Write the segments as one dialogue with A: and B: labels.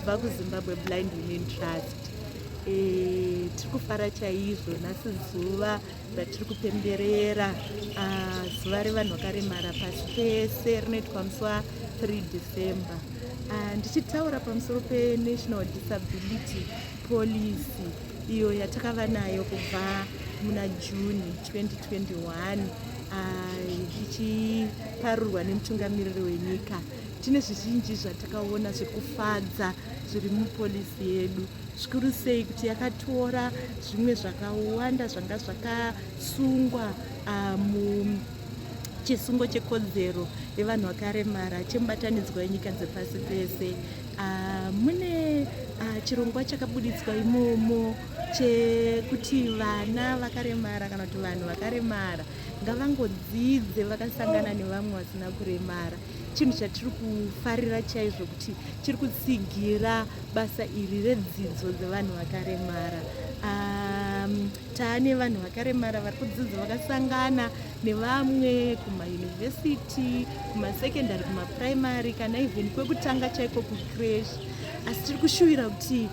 A: Kubva kuZimbabwe Blind Women Trust, tiri kufara chaizvo nhasi, zuva ratiri kupemberera zuva revanhu vakaremara pasi pese, rinoitwa musi wa3 December. Ndichitaura pamusoro peNational Disability Policy iyo yatakava nayo kubva muna June 2021, ichiparurwa nemutungamiriri wenyika, tine zvizhinji zvatakaona zvekufadza zviri mupolicy yedu, zvikuru sei kuti yakatora zvimwe zvakawanda zvanga zvakasungwa muchisungo chekodzero yevanhu vakaremara chemubatanidzwa wenyika dzepasi pese. Mune chirongwa chakabuditswa imomo chekuti vana vakaremara kana kuti vanhu vakaremara ngavangodzidze vakasangana nevamwe vasina kuremara, chinhu chatiri kufarira chaizvo kuti chiri kutsigira basa iri redzidzo dzevanhu vakaremara. Taane vanhu vakaremara vari kudzidza vakasangana nevamwe kumayunivhesiti, kumasekendari, kumapuraimary, kana even kwekutanga chaiko, kucreche. Asi tiri kushuvira kuti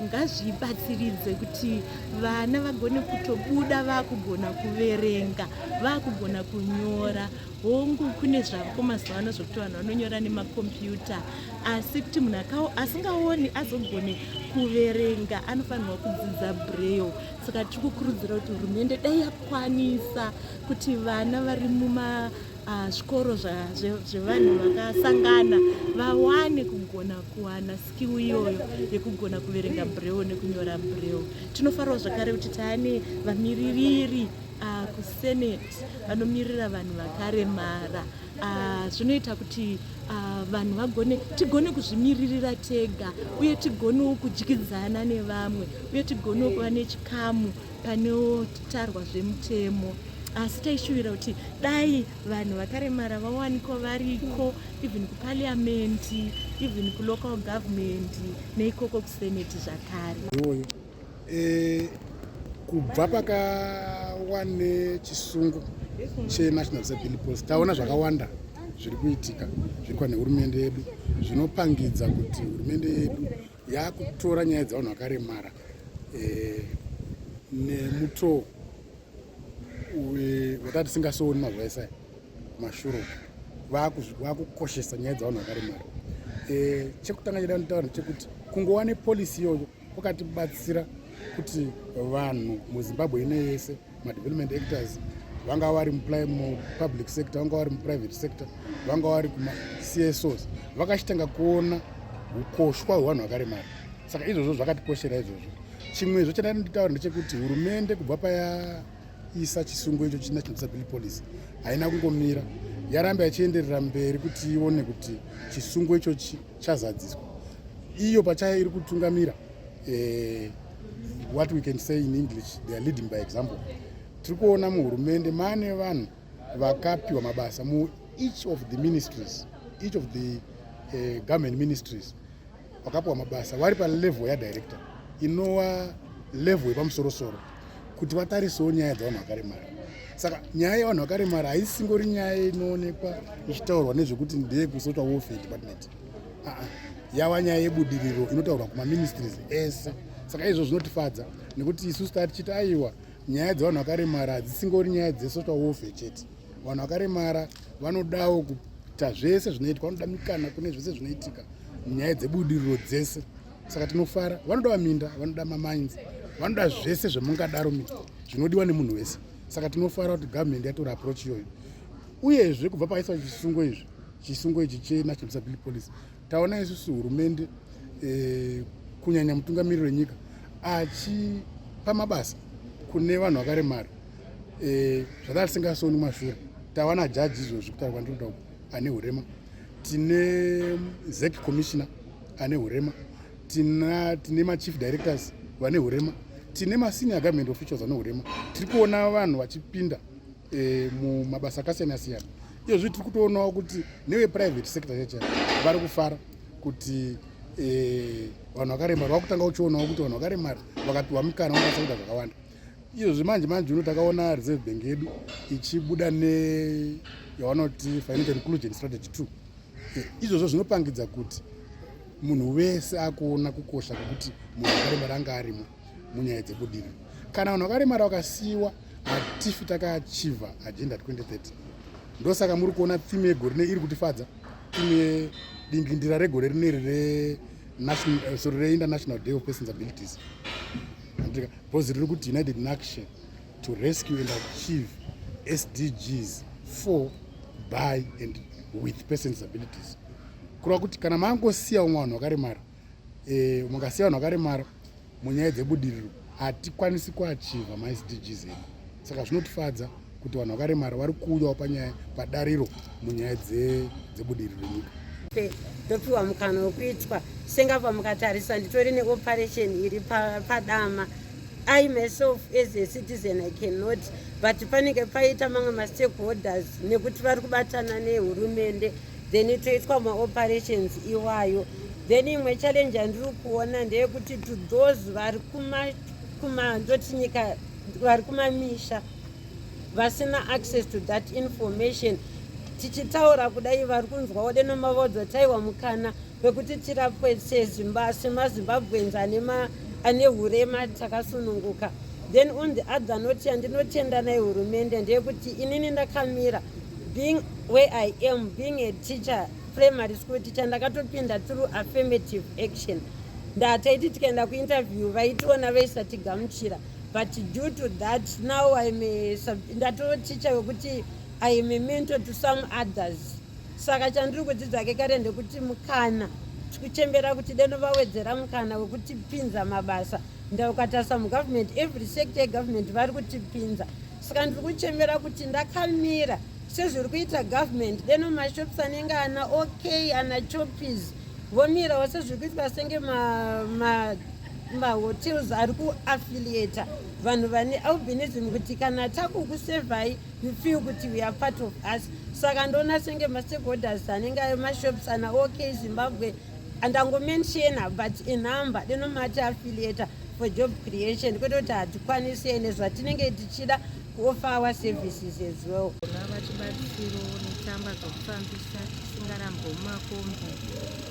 A: ngazvibatsiridze kuti vana vagone kutobuda vaakugona kuverenga, vaakugona kunyora. Hongu, kune zvako mazuva ano zvokuti vanhu vanonyora nemakombiyuta, asi kuti munhu asingaoni azogone kuverenga anofanirwa kudzidza braille. Saka tiri kukurudzira kuti hurumende dai yakwanisa kuti vana vari muma zvikoro zvevanhu vakasangana vawane kugona kuwana skill iyoyo yekugona kuverenga braille nekunyora braille. Tinofarawo zvakare kuti taane vamiririri kuSenate vanomirira vanhu vakaremara. Zvinoita kuti vanhu vagone, tigone kuzvimiririra tega, uye tigonewo kudyidzana nevamwe, uye tigonewo kuva nechikamu panotarwa zvemutemo. Asi taishuvira kuti dai vanhu vakaremara vawanikwa variko even kuparliament, even kulocal government, neikoko kuSenate zvakare.
B: Iyoyo kubva pakawa nechisungo cheNational Disability Policy, taona zvakawanda zviri kuitika, zviri kuwa nehurumende yedu, zvinopangidza kuti hurumende yedu yakutora nyaya dzevanhu vakaremara nemutoo watati tisingasooni mazuva esaya kumashure uku. Vakukoshesa nyaya dzevanhu vakaremara. Chekutanga chida nditaura ndechekuti kungova nepolicy iyoyo kwakatibatsira kuti vanhu muZimbabwe ine yese, madevelopment actors, vanga vari mupublic sector, vanga vari muprivate sector, vanga vari kumaCSOs, vakachitanga kuona ukoshwa hwevanhu vakaremara. Saka izvozvo zvakatikoshera izvozvo. Chimwezvo chandada nditaura ndechekuti hurumende kubva payaisa chisungo icho cheNational Disability Policy haina kungomira, yaramba ichienderera mberi kuti ione kuti chisungo ichochi chazadziswa. Iyo pachayo iri kutungamira, what we can say in English, they are leading by example. Tiri kuona muhurumende maane vanhu vakapiwa mabasa mueach of the ministries, each of the government ministries, vakapiwa mabasa vari palevel yadirector, inova level yepamusorosoro, kuti vatarisewo nyaya dzevanhu vakaremara. Saka nyaya yevanhu vakaremara haisingori nyaya inoonekwa ichitaurwa nezvekuti ndeyekuSocial Welfare Department. Aa, yava nyaya yebudiriro inotaurwa kumaministries ese. Saka izvo zvinotifadza nekuti isusu taa tichiti aiwa, nyaya dzevanhu vakaremara hadzisingori nyaya dzesocial welfare chete. Vanhu vakaremara vanodawo kuita zvese zvinoitwa, vanoda mikana kune zvese zvinoitika, nyaya dzebudiriro dzese. Saka tinofara, vanoda minda, vanoda mamines, vanoda zvese zvemungadaro zvinodiwa nemunhu wese. Saka tinofara kuti government yatora approach iyoyo. Uyezve kubva paiswa chisungo izvi, chisungo ichi cheNational Disability Policy, taona isusu hurumende, kunyanya mutungamiriri wenyika, achipa mabasa kune vanhu vakaremara zvatanga tisingasoni kumashure. Tawana jaji izvozvi kutaura kwandinoda uku ane urema, tine ZEC commissioner ane urema, tine machief directors vane urema, tine masenior government officials vane urema. Tiri kuona vanhu vachipinda mumabasa akasiyana siyana. Iyozvi tiri kutoonawo kuti neveprivate sector chacho vari kufara kuti vanhu vakaremara vakutanga uchionawo kuti vanhu vakaremara vakapiwa mikana vanokwanisa kuita zvakawanda. Izvozvi manje manje uno takaona Reserve Bank yedu ichibuda neyavanoti Financial Inclusion Strategy 2. Izvozvo zvinopangidza kuti Munhu wese akuona kukosha kwekuti munhu akaremara anga arimo munyaya dzebudiriro. Kana vanhu vakaremara vakasiyiwa, hatifi takaachieva Agenda 2030. Ndosaka muri kuona theme yegore rine iri kutifadza, theme yedingindira regore rineri sorry, reInternational Day of Persons Abilities, because riri kuti "United in Action to Rescue and Achieve SDGs for, by and with Persons Disabilities". Kureva kuti kana mangosiya umwe vanhu vakaremara, mukasiya vanhu vakaremara munyaya dzebudiriro, hatikwanisi kuachieva maSDGs edu. Saka zvinotifadza kuti vanhu vakaremara vari kuuyawo panyaya padariro munyaya dzebudiriro yenyika.
C: Ndopiwa mukana wekuitwa sengapa. Mukatarisa, nditori neoperation iri padama. I myself as a citizen, I cannot, but panenge paita mamwe mastakeholders nekuti vari kubatana nehurumende, then toitwa maoperations iwayo. Then imwe challenge yandiri kuona ndeyekuti to those vari kuma ndoti nyika, vari kumamisha vasina access to that information, tichitaura kudai vari kunzwawo denomavaudza taiwa mukana wekuti tirapwe semaZimbabweans ane urema takasununguka. Then on the other note, yandinotenda nayo hurumende ndeyekuti inini ndakamira, being where I am, being a teacher, primary school teacher, ndakatopinda through affirmative action. Ndataiti tikaenda kuinterview, vaitiona vaisatigamuchira, but due to that now I'm ndatoticha wekuti I am a mentor to some others. Saka chandiri kudzidza kekare ndekuti mukana, tikuchembera kuti deno vawedzera mukana wekutipinza mabasa. Ndaukatarisa mugovernment, every sector yegovernment vari kutipinza. Saka ndiri kuchemera kuti ndakamira sezviri kuita government, deno mashops anenge ana OK, ana Choppies vomirawo sezviri kuitwa senge mahotels ari kuaffiliata vanhu vane albinism, kuti kana takukusevhai, you feel kuti we are part of us. Saka ndoona senge mastakeholders anenge ayo mashops ana OK Zimbabwe, andangomentiona, but inumber denomati affiliata for job creation, kwete kuti hatikwanisi ene zvatinenge tichida kuoffer our services as well.
D: Vatibatsiro netsamba dzokufambisa tisingarambwe mumakombi,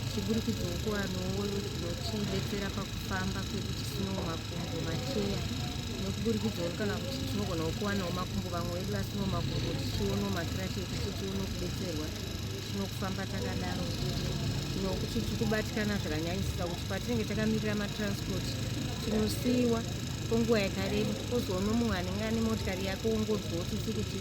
D: tichiburikidzawo kuwanawo zvinotibetsera pakufamba kwedu tisinawo makumbo, macheya, nekuburikidzawo kana kuti tinogonawo kuwanawo makumbo, vamwe vedu vasinawo makumbo, tichionawo macrutch ekuti tione kubetserwa tinokufamba takadaro, nokuti tiri kubatikana zvakanyanyisisa kuti patinenge takamirira matransport tinosiyiwa kwenguva yakareba, kwozoona mumwe anenge ane motikari yake wongonzwawo tsitsi kuti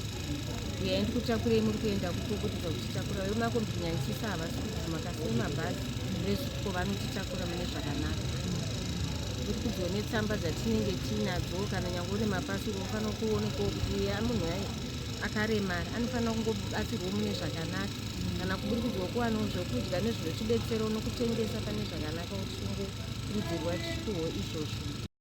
D: uyai ndikutakurei, muri kuenda kutokuridza kutitakura. Vemakombi kunyanyisisa havasi kubvuma, kasi vemabhazi veZUPCO vanotitakura mune zvakanaka kuburikidzwa netsamba dzatinenge tiinadzo. Kana nyange une mapasiro, unofanira kuonekwawo kuti uya munhu akaremara anofanira kungobatsirwa mune zvakanaka, kana kuburikidzwa kuwanawo zvokudya nezvinotibetserawo nokutengesa pane zvakanaka, kuti tingokurudzirwa tichipiwawo izvozvo.